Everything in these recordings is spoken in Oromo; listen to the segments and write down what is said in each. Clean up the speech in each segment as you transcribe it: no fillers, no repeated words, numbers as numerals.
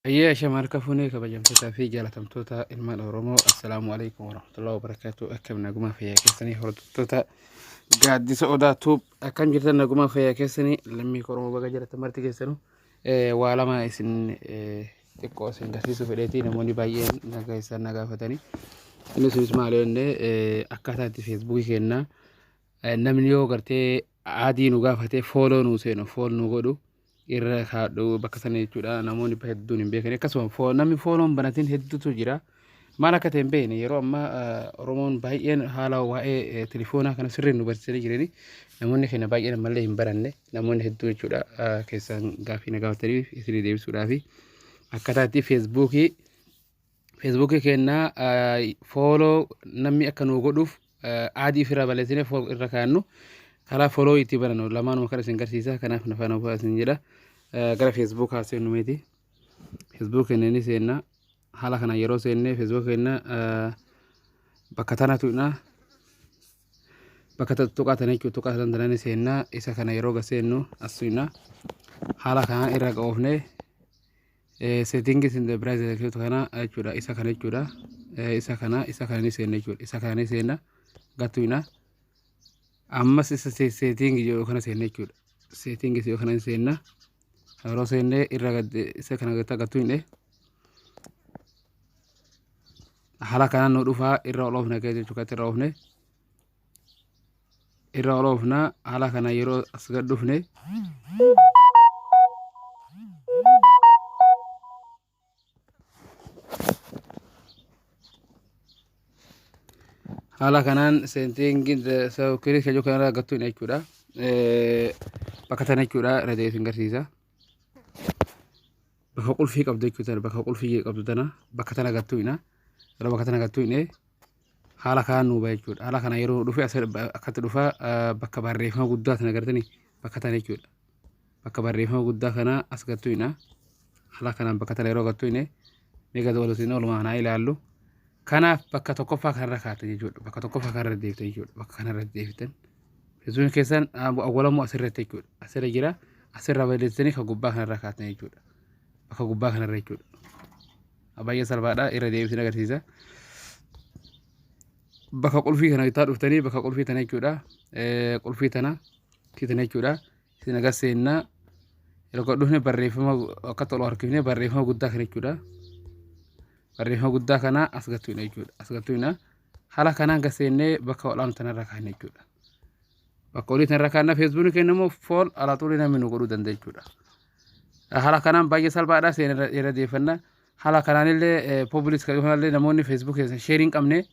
Ayyee ashama harka fuunee kabajamtootaa fi jaalatamtoota ilmaan Oromoo, assalaamu alaikum warahmatullahi wabarakatuh. Akkam nagumaa fayyaa keessanii, hordoftoota Gaaddisa Odaa Tuub? Akkam jirtan? Nagumaa fayyaa keessanii, lammii Oromoo? Baga jiratan marti keessanuu. Waa lama isin xiqqoo isin garsiisuu fedheeti, namoonni baay'een nagaa isaan na gaafatanii. Inni sunis maal jennee, akkaataa itti Feesbuukii keenna namni yoo gartee add nu gaafatee follow nu seenu, follow nu godhu irra kaadhu bakka sana jechuudha. Namoonni hedduun hin beekan. Akkasuma namni follow hin banatin hedduutu jira. Maal akka ta'e hin beekne. Yeroo ammaa Oromoon baay'een haala waa'ee telefoonaa kana sirriin nu barsiisanii jirani. Namoonni keenya baay'een ammallee hin baranne, namoonni hedduu jechuudha. Keessaan gaaffii na gaafataniif isinii deebisuudhaafi, akkaataa itti Feesbuukii keenya follow namni akka nu godhuuf add ofirraa balleessinee irra kaa'annu, karaa follow itti barannu lamaanuma kan isin garsiisa. Kanaaf na faana bu'aa isin jedha. Gara Feesbuukaa seennu meeti. Feesbuuk keenya ni seenna. Haala kana yeroo seenne, Feesbuuk keenya bakka tana tuqna, bakka tuqaa tana jechuudha. Tuqaa tana ni seenna. Isa kana yeroo gaseennu as tuqna. Haala kanaan irra qaoofne settings and privacy kana jechuudha. Isa kana jechuudha. Isa kana ni seenna jechuudha. Isa kana ni seenna, gattuina. Ammas isa setting jedhu kana seenna jechuudha. Setting jedhu kana ni seenna. Yeroo seenne irra isa kana gattuine, haala kanaan nu dhufaa. Irra ol oofna jechuudha. Irra oofne, irra ol oofna. Haala kana yeroo as gad dhufne, haala kanaan setting kirii kajoo kanarraa gattuun jechuudha. Bakka tana jechuudha. Irra deebiin garsiisa. Bakka qulfii qabdu jechuudha. Bakka qulfii qabdu tana, bakka tana gattuudha. Yeroo bakka tana gattuudha, haala kanaan nuu ba'a jechuudha. Haala kana yeroo dhufe akkatti dhufa. Bakka barreeffama guddaa tana gartanii, bakka tana jechuudha. Bakka barreeffama guddaa kana as gattuudha. Haala kanaan bakka tana yeroo gattuudha, mee gad oolutiin oolumaa kanaa ilaallu. Kanaaf bakka tokkoffaa kanarra kaa'atan jechuudha. Bakka tokkoffaa kanarra deebitan jechuudha. Bakka kanarra deebitan. Feesbuukni keessan awwalamuu asirratti jechuudha. Asirra jira. Asirra balleessanii kan gubbaa kanarra kaa'atan jechuudha. Bakka gubbaa kanarra jechuudha. Baay'ee salphaadha. Irra deebisee agarsiisa. Bakka qulfii kana itti dhuftanii, bakka qulfii tana jechuudha. Qulfii tana tana jechuudha. Isin agar seennaa. Yeroo gad dhufne, barreeffama akka tolu harkifnee, barreeffama guddaa kana jechuudha. Barreeffama guddaa kana as gattuudha jechuudha. As gattuudha. Haala kanaan gad seennee bakka olaanu tanarra kaa'anna jechuudha. Bakka olii tanarra kaa'anna. Feesbuukni keenya immoo follow alaaxuulii namni nu godhuu danda'a jechuudha. Haala kanaan baay'ee salphaadha. Seena irra deeffanna. Haala kanaan illee public kan kanallee namoonni Feesbuuk keessan share hin qabne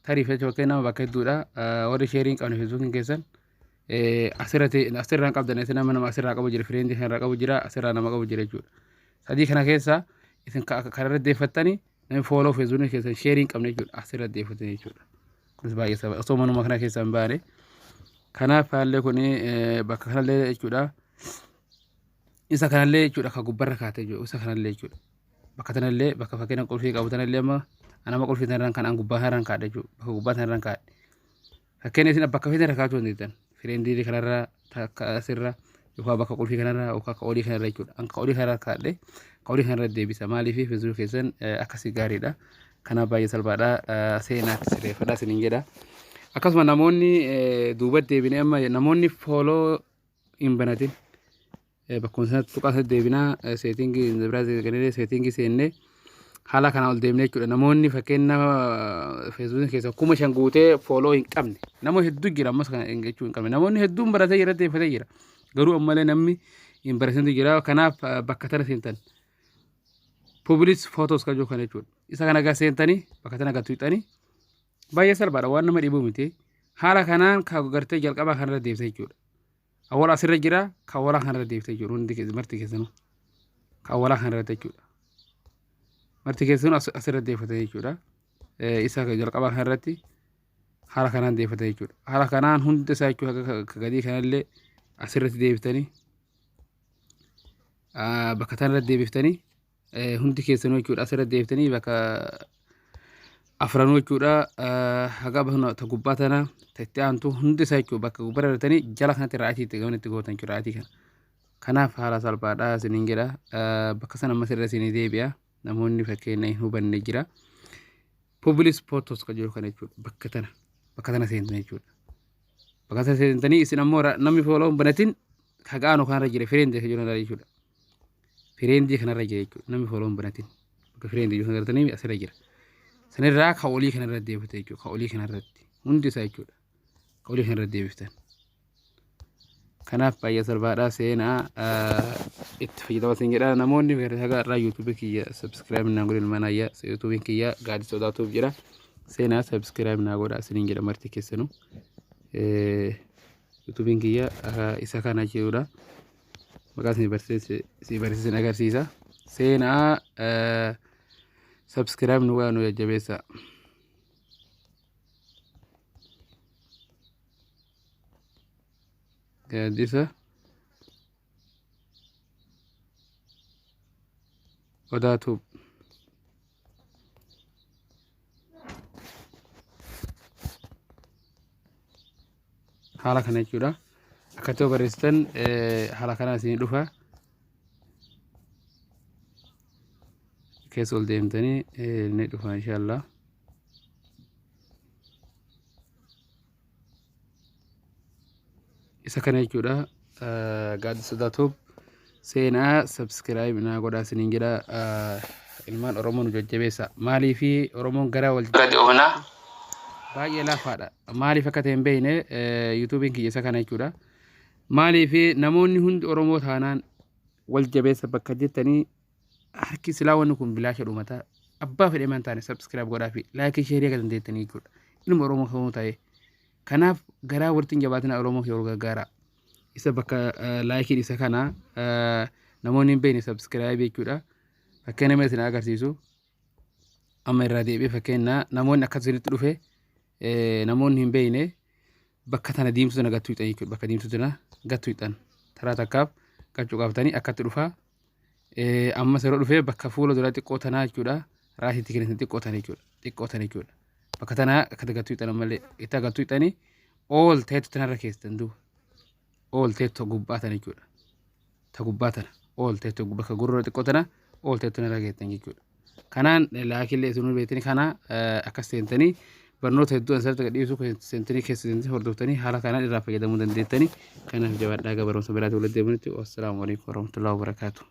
tarii fakkeenya nama bakka hedduudha. Warri share hin qabne, Feesbuukiin keessan asirratti asirraan qabdan, isin nama nama asirraa qabu jira, friend kanarraa qabu jira, asirraa nama qabu jira jechuudha. Sadii kana keessa isin kanarra deeffattanii, namni follow Feesbuukii keessan share hin qabne jechuudha, asirra deeffatanii jechuudha. Kunis baay'ee saba osoo manuma kana keessa hin baane. Kanaaf haalli kun bakka kanallee jechuudha. Isa kanallee jechuudha, kan gubbarra kaatee jiru isa kanallee jechuudha. Bakka tanallee, bakka fakkeenya qulfii qabu tanallee, amma anama qulfii tanarraan kan an gubbaa kanarraan kaadhe jechuudha. Bakka gubbaa tanarraan kaadhe. Fakkeenya isin bakka feetan irra kaachuu dandeettan. Friend kanarra, takka asirra, yookaan bakka qulfii kanarra, yookaan akka olii kanarra jechuudha. An ka olii kanarra kaadhe, ka olii kanarra deebisa. Maaliif? Feesbuuk keessan akkasii gaariidha. Kanaaf baay'ee salphaadha. Seenaatti sirreeffadha isiniin jedha. Akkasuma namoonni duuba deebinee, amma namoonni follow hin banatin, bakkuma sanatti tuqaa sanatti deebinaa, setting biraa setting seennee, haala kanaan ol deemnee jechuudha. Namoonni fakkeenya Feesbuukii keessa 5,000 guutee follow hin qabne, nama hedduu jira. Ammas kana jechuu hin qabne, namoonni hedduun baratee jira, deeffatee jira. Garuu ammallee namni hin baratintu jira. Kanaaf bakka tana seentan, public photos kan jiru kana jechuudha. Isa kana gaa seentanii, bakka tana gad tuqxanii, baay'ee salphaadha, waan nama dhibuu miti. Haala kanaan ka gartee jalqabaa kanarra deebisa jechuudha. Awwaala asirra jira, ka awwaalaa kanarra deebisa jechuudha. Hundi marti keessanuu ka awwaalaa kanarra jechuudha. Marti keessanuu asirra deeffata jechuudha. Isa jalqabaa kanarratti haala kanaan deeffata jechuudha. Haala kanaan hundi isaa jechuudha, ka gadii kanallee asirratti deebiftanii, bakka tanarra deebiftanii, hundi keessanuu jechuudha, asirra deebiftanii bakka afranuu jechuudha. Haga ta gubbaa tana, ta itti aantu, hundi isaa jechuudha, bakka gubbaa irratanii jala kanatti right itti gamana itti gootan jechuudha. Right kana Kanaaf haala salphaadha isiniin jedha. Bakka sana ammas irra isinii deebi'a. Namoonni fakkeenya hin hubanne jira. Publish photos kan jiru kana jechuudha. Bakka tana bakka tana seentan jechuudha. Bakka tana seentanii isin ammoo namni follow hin banatin haqaanu kanarra jira friend kan jiru kanarra jechuudha. Friend kanarra jira jechuudha. Namni follow hin banatin bakka friend jiru kana gartanii asirra jira. Sanirraa ka olii kanarra deebifte jechuudha. Ka olii kanarratti hundi isaa jechuudha. Ka olii kanarra deebiftan. Kanaaf baay'ee salphaadha seenaa itti fayyadama isin jedha. Namoonni haga irraa YouTube kiyya subscribe naa godhin mana ayyaa YouTube kiyya Gaaddisa Odaa Tube jedha. Seenaa subscribe naa godha isiniin jedha marti keessanuu. YouTube'n kiyya isa kana jechuudha. Maqaa isin barsiisin agarsiisa. Seenaa subscribe nu godha nu jajjabeessa. Gaaddisa Odaa Tube. Haala kana jechuudha. Akkatti yoo barreessitan haala kanaan isinii dhufa. Keessa ol deemtanii ni dhufa inshaallah. Isa kana jechuudha. Gaaddisa Odaa Tube seenaa subscribe naa godhaa isiniin jedha. Ilmaan Oromoo nu jajjabeessa. Maaliifi Oromoon gara wal gadi oofna baay'ee laafaadha. Maaliif akka ta'e hin beekne YouTube'n kiyya isa kana jechuudha. Maaliifi namoonni hundi Oromoo taanaan wal jabeessa bakka jettanii harki silaa wanni kun bilaasha dhumata. Abbaa fedhe man taane subscribe godhaa fi like share akka dandeettanii jechuudha. Ilma Oromoo kamuu ta'e. Kanaaf garaa walitti hin jabaatina Oromoo kee wal gargaara. Isa bakka likeiin isa kana namoonni hin beekne subscribe jechuudha. Fakkeenya nama isin agarsiisu amma irraa deebi'ee fakkeenya namoonni akka isinitti dhufe namoonni hin beekne bakka tana diimtuu tana gattuu hixan jechuudha. Bakka diimtuu tana gattuu hixan taraa takkaaf qachuu qabatanii akkatti dhufaa. Ammas yeroo dhufee bakka fuula duraa xiqqoo tanaa jechuudha. Raasitti kennitan xiqqoo tana jechuudha. Xiqqoo tana jechuudha. Bakka tanaa akkatti gattuu hixan ammallee itti gattuu hixanii ool ta'etu tanarra keessan duuba. Ool ta'etu gubbaa tana jechuudha. Ta gubbaa tana ool ta'etu bakka gurra xiqqoo tana ool ta'etu tanarra keessan jechuudha. Kanaan likeillee isinuu beektanii kana akkas seentanii barnoota hedduu asirratti gadhiisuu seentanii keessa seentanii hordoftanii haala kanaan irraa fayyadamuu dandeettanii. Kanaaf jabaadhaa, barumsa biraatti walitti deebinutti wassalaamu alaikum warahmatullahi wabarakaatuh.